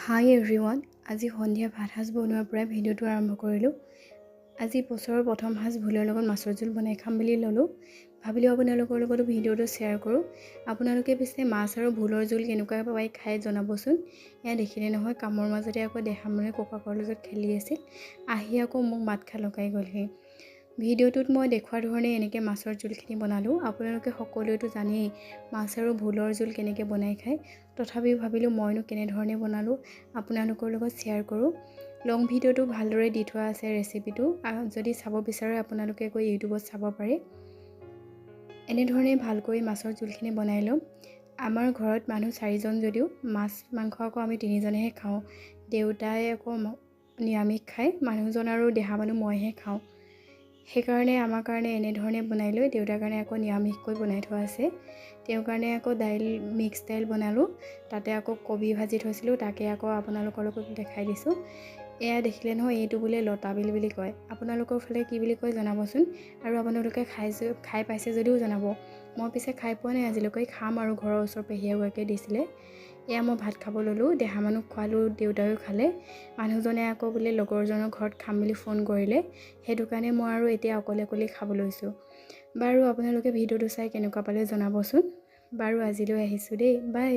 হাই everyone, আজি সন্ধিয়া ভাত সাজ বনোৱাৰ পৰাই ভিডিঅ'টো আৰম্ভ কৰিলোঁ। আজি বছৰৰ প্ৰথম সাজ ভোলৰ লগত মাছৰ জোল বনাই খাম বুলি ল'লোঁ। ভাবিলোঁ আপোনালোকৰ লগতো ভিডিঅ'টো শ্বেয়াৰ কৰোঁ। আপোনালোকে পিছে মাছ আৰু ভোলৰ জোল কেনেকুৱা পাই খাই জনাবচোন। এয়া দেখিলে নহয়, কামৰ মাজতে আকৌ দেহামণি ককাকৰ লগত খেলি আছিল। আহি আকৌ মোক মাত খা লগাই গ'লহি। ভিডিঅ'টোত মই দেখুওৱা ধৰণে এনেকৈ মাছৰ জোলখিনি বনালোঁ। আপোনালোকে সকলোৱেতো জানেই মাছ আৰু ভোলৰ জোল কেনেকৈ বনাই খায়। তথাপিও ভাবিলোঁ মইনো কেনেধৰণে বনালোঁ আপোনালোকৰ লগত শ্বেয়াৰ কৰোঁ। লং ভিডিঅ'টো ভালদৰে দি থোৱা আছে ৰেচিপিটো, যদি চাব বিচাৰে আপোনালোকে গৈ ইউটিউবত চাব পাৰে। এনেধৰণে ভালকৈ মাছৰ জোলখিনি বনাই ল'ম। আমাৰ ঘৰত মানুহ চাৰিজন যদিও মাছ মাংস আকৌ আমি তিনিজনেহে খাওঁ। দেউতাই আকৌ নিৰামিষ খায়, মানুহজন আৰু দেহা মানুহ মইহে খাওঁ। সেইকাৰণে আমাৰ কাৰণে এনেধৰণে বনাই লৈ দেউতাৰ কাৰণে আকৌ নিৰামিষকৈ বনাই থোৱা আছে। তেওঁৰ কাৰণে আকৌ দাইল, মিক্স দাইল বনালোঁ। তাতে আকৌ কবি ভাজি থৈছিলোঁ, তাকে আকৌ আপোনালোকৰ লগত দেখাই দিছোঁ। এয়া দেখিলে নহয়, এইটো বোলে লতা বিল বুলি কয়। আপোনালোকৰ ফালে কি বুলি কয় জনাবচোন, আৰু আপোনালোকে খাই পাইছে যদিও জনাব। মই পিছে খাই পোৱা নাই আজিলৈকে, খাম আৰু। ঘৰৰ ওচৰৰ পেহী এগৰাকীয়ে দিছিলে। এয়া মই ভাত খাব ল'লোঁ, দেহা মানুহক খোৱালোঁ, দেউতায়ো খালে। মানুহজনে আকৌ বোলে লগৰজনৰ ঘৰত খাম বুলি ফোন কৰিলে, সেইটো কাৰণে মই আৰু এতিয়া অকলে অকলে খাব লৈছোঁ। বাৰু, আপোনালোকে ভিডিঅ'টো চাই কেনেকুৱা পালে জনাবচোন। বাৰু, আজিলৈ আহিছোঁ দেই, বাই।